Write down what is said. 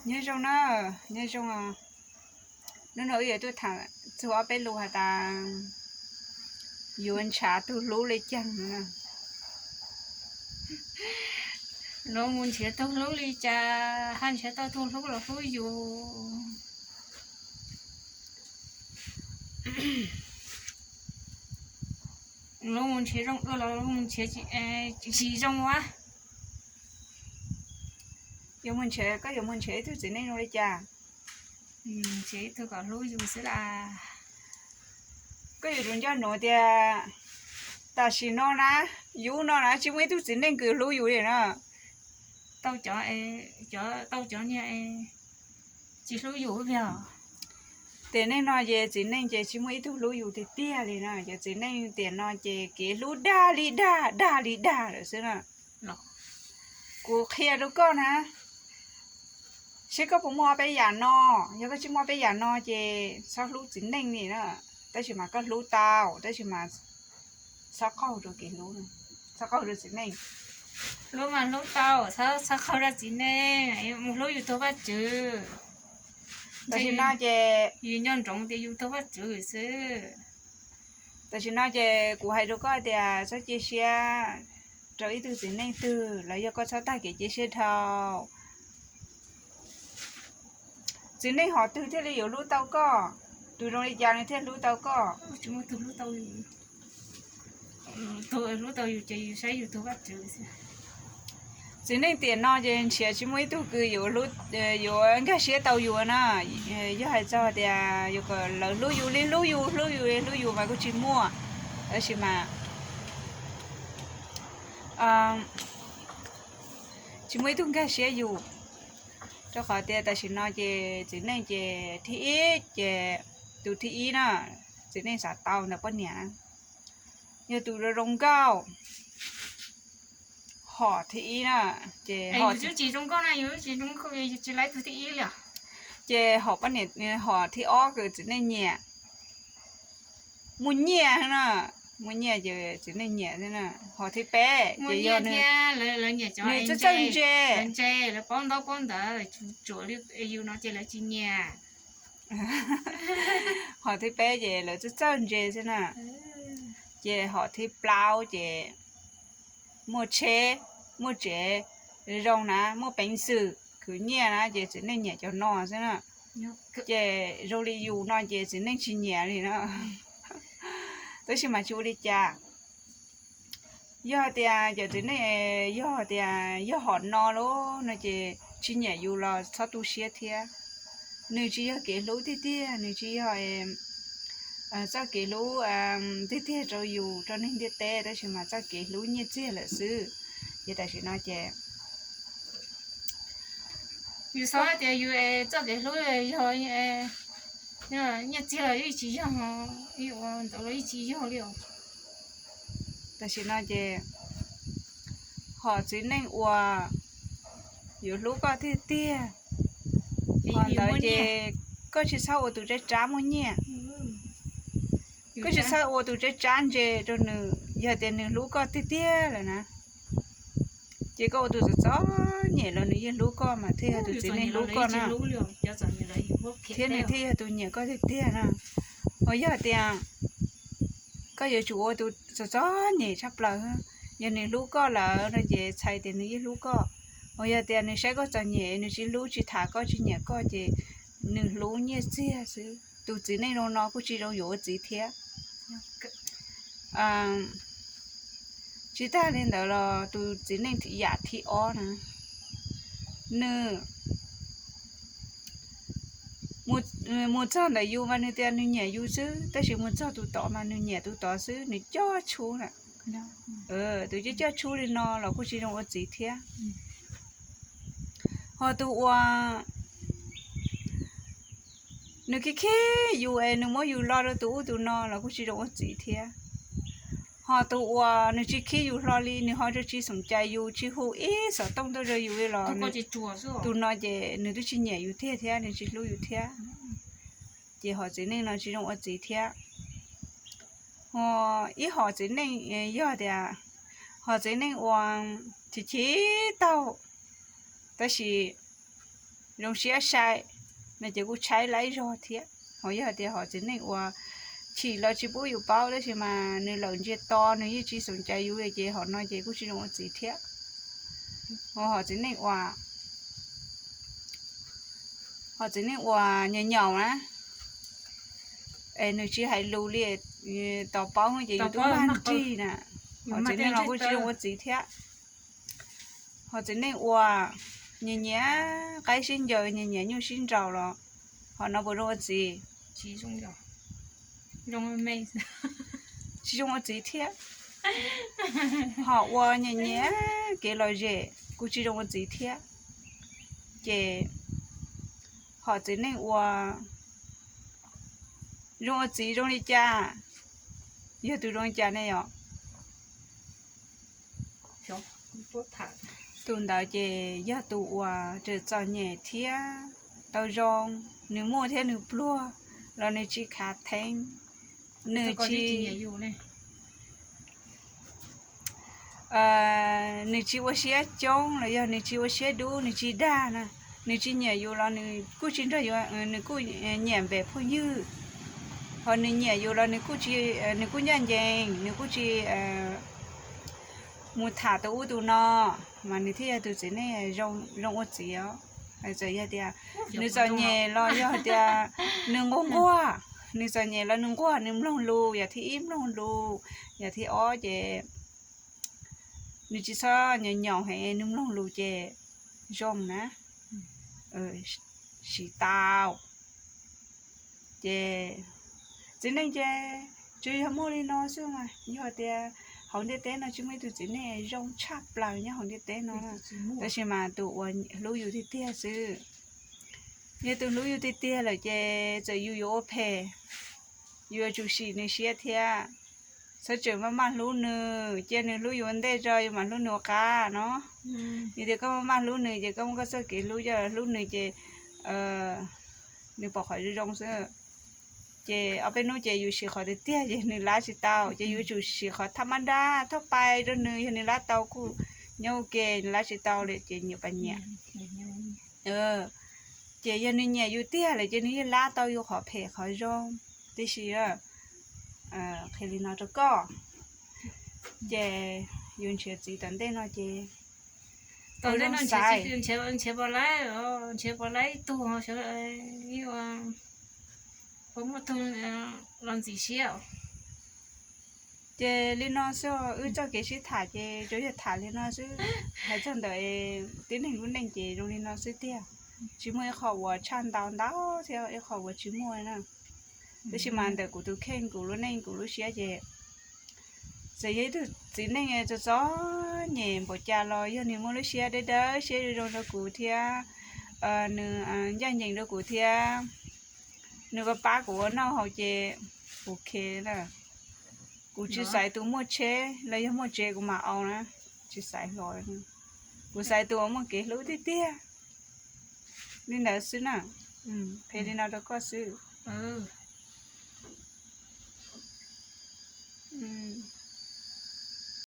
Nyob zoo na, nyob zoo. Hnub no wb yuav tuaj tham txog ob peb lus has tas yuav ntshav tug hlub li caag. Luag mus nrhiav tug hlub li cas, haj nrhiav tau tug hlub los hlub yus. Luag mus nrhiav zoo dua los luag mus nrhiav tsis zoo a. Yuav mus nrhiav, koj yuav mus nrhiav ib tug txiv neej zoo li cas? Nrhiav ib tug kom hlub yus xwb las. Koj yuav tsum nco ntsoov tias tam sim no na, yus no na tsis muaj ib tug txiv neej kws hlub yus li na. Tau cov, tau cov niag tsis hlub yus. Tiam neej no ces txiv neej ces tsis muaj ib tug hlub yus tiag tiag li na. Cov txiv neej tiam no ces kev hlub dag li dag, dag li dag lawm xwb na. Kuv qhia rau koj na, seb koj puas muaj ob peb yam no. Yog koj tsis muaj ob peb yam no ces txhob hlub txiv neej li na. Tab sis mas koj hlub tau, tab sis mas txhob qaug rau kev hlub, txhob qaug rau txiv neej. Hlub mas hlub tau, txhob qaug rau txiv neej, mus hlub yus tug Vajtswv. Tam sim no ces yus nco ntsoov tias yus tug Vajtswv xwb. Tam sim no ces kuv hais rau koj tias txhob cia siab rau ib tug txiv neej twg, los yog koj txhob tag kev cia siab dhau. Txiv neej hom twg thiaj li yuav hlub tau koj? Tus zoo li cas nws thiaj hlub tau koj? Txiv neej tiam no ces nrhiav tsis muaj ib tug kws yuav nkag siab tau yus na. Yog hais txog tias yuav kom lawv hlub yus li hlub yus, hlub yus li hlub yus mas kuj tsis muaj. Tab sis mas tsis muaj ib tug nkag siab yus, rau qhov tias tam sim no ces txiv neej ces thib ib ces, tus thib ib na, txiv neej xav tau ntawm poj niam na, yog tus zoo zoo nkauj. Hom thib ib na, ces ces hom poj niam, hom thib ob kws txiv neej nyiam, muaj nyiaj na, muaj nyiaj ces txiv neej nyiam. Hom thib peb ces yog nws txawj txawj ntse, yus no ces lawv tsis nyiam. Hom thib peb ces lawv txawj txawj ntse xwb na. Ces hom thib plaub ces muaj tsheb, muaj tsev zoo na, muaj peev xwm khwv nyiaj na, ces txiv neej nyiam cov no xwb na. Ces zoo li yus no ces txiv neej tsis nyiam li na. Tab sis mas tsis ua li cas. Yog tias cov txiv neej, yog tias yog hom no lawm no ces tsis nyiam yus los txhob tu siab thiab. Nws tsis yog kev hlub tiag tiag, nws tsis yog txoj kev hlub tiag tiag rau yus, rau neeg ntiaj teb, tab sis mas txoj kev hlub nyiaj txiag lawm xwb. Ces tam sim no ces yus xav tias yus txoj kev hlub yog nyiaj txiag los yeej tsis yog, ua ntawd los yeej tsis yog li. Tam sim no ces hom txiv neej uas yuav hlub koj tiag tiag, hom ntawd ces koj tsis txhob ua tus tsab tsab muaj nyiaj. Koj tsis txhob ua tus tsab tsab ntse rau nws. Yog tias nws hlub koj tiag tiag lawm na, ces koj ua tus txom txom nyem los nws yeej hlub koj mas thiaj yog tus txiv neej hlub koj na, thiab nws thiaj yog tus nyiam koj tiag tiag na. Ho yog tias koj yuav tsum ua tus txom txom nyem tshaj plaws, yog nws hlub koj lawm no ces txhais tias nws yeej hlub koj. Ho yog tias nws saib koj txom nyem, nws tsis hlub tsis tham koj tsis nyiam koj ces nws hlub nyiaj txiag xwb. Tus txiv neej zoo no kuj tsis zoo yuav ua txiv thiab. Tsis tag li ntawd los tus txiv neej yam thib ob na, nws mus txog ntawm yus mas nws tias nws nyiam yus xwb, tab sis mus txog tus tod mas nws nyiam tus tod xwb, nws coj tshub na. Tus coj coj tshub li no los kuj tsis zoo ua txiv thiab. Ho tus uas nws khib khib yus es nws muab yus lo rau tus ub tus no los kuj tsis zoo ua txiv thiab. Ho tus uas nws tsis khib yus hlo li, nws ho tsis xoom cai yus, tsis hu ib xov tooj tuaj rau yus li los tus no ces nws twb tsis nyiam yus tiag thiab, nws tsis hlub yus thiab. Ces hom txiv neej no tsis zoo ua txiv thiab. Ho ib hom txiv neej yog tias Hom txiv neej uas chim chim taug, tab sis zoo siab sai no ces kuj tshaib laib zog thiab. Ho yog tias hom txiv neej uas chim los tsis pub yus paub tab sis mas nws lawm ntsia to nws yeej tsis xom cai yus li ces hom no ces kuj tsis zoo ua txiv thiab. Ho hom txiv neej uas, hom txiv neej uas nyaum nyaum na, es nws tsis hais lus li, tos paub ces yus twb mag nrig na, hom txiv neej no kuj tsis zoo ua txiv thiab. Hom txiv neej uas nyiam nyiam qaib sib ncaws, nyiam nyiam nyuj sib nraus los hom no puas zoo ua txiv? Tsis zoo ua txiv thiab. Hom uas nyiam nyiam kev lom zem kuj tsis zoo ua txiv thiab. Ces hom txiv neej uas zoo ua txiv zoo li cas? Yog tus zoo li cas ne yom? Tus ntawd ces yog tus uas tseem txom nyem thiab tau zoo, nws muaj thiab nws pluag los nws tsis khav theeb, nws tsis nws tsis ua siab coob los yog nws tsis ua siab dub, nws tsis dag na, nws tsis nyiam yus los nws kuj tsis nrog yus, nws kuj nyiam npem phooj ywg, ho nws nyiam yus los nws kuj tsis, nws kuj ncaj ncees, nws kuj tsis mus tham tus ub tus no, mas nws thiaj yog tus txiv neej zoo ua txiv os. Txawm yog tias nws txom nyem los yog hais tias nws nquag nquag, nws txom nyem los nws nquag, nws mloog lus, yam thib ib mloog lus, yam thib ob ces nws tsis txhob nyaum nyaum heev, nws mloog lus ces zoo na, siv tau. Ces txiv neej ces tsuas yog muaj li no xwb mas, yog tias hauv ntiaj teb no tsis muaj ib tug txiv neej zoo tshaj plaws nyob hauv ntiaj teb no, tab sis mas tus uas hlub yus tiag tiag xwb. Yog tus hlub yus tiag tiag lawm ces txawm yus yuav ua phem, yus yuav tsum sim nws siab thiab. Txhob tseem maj maj hlub nws, cia nws hlub yus ua ntej tso yus mam hlub nws ua qab no. Yog tias koj maj maj hlub nws ces koj muab koj txoj kev hlub coj hlub nws ces nws pom qhov zoo zoo xwb. Ces ob peb hnub ces yus siv qhov tiag tiag ces nws lav tsis tau, ces yus yuav tsum siv qhov thaj mab dab thauj pai rau nws, yog nws lav tau kuj nyob ua ke, nws lav tsis tau li ces nyiam pas nyiam. Ces yog nws nyiam yus tiag lawm ces nws yeej lav tau yus qhov phem qhov zoo. Tiam sis qhia li no rau koj, ces yus nrhiav txiv tom ntej no ces tom ntej no nrhiav pom laib, nrhiav pom laib ib tug, ua muaj tug los ntxim siab. Ces li no xwb, wb txoj kev sib tham ces tsuas yog tham li no xwb. Hais txog ntawm tib neeg lub neej ces zoo li no xwb tiag, tsis muaj ib qho uas tshaj ntau ntau thiab ib qho uas tsis muaj na. Tab sis mas ntawm kuv tus kheej, kuv lub neej, kuv lub siab ces txawm yog ib tug txiv neej txom txom nyem npaum cas los yog nws muaj lub siab dawb dawb siab zoo zoo rau kuv thiab nws ncaj ncees rau kuv thiab nws pab pab kuv ua noj haus ces kuv khe na. Kuv tsis xaiv tus muaj tsheb los yog muaj tsev kuv mam au na, tsis xaiv hlo. Kuv xaiv tus uas muaj kev hlub tiag tiag. Li ntawd xwb na, qhia li no rau koj xwb.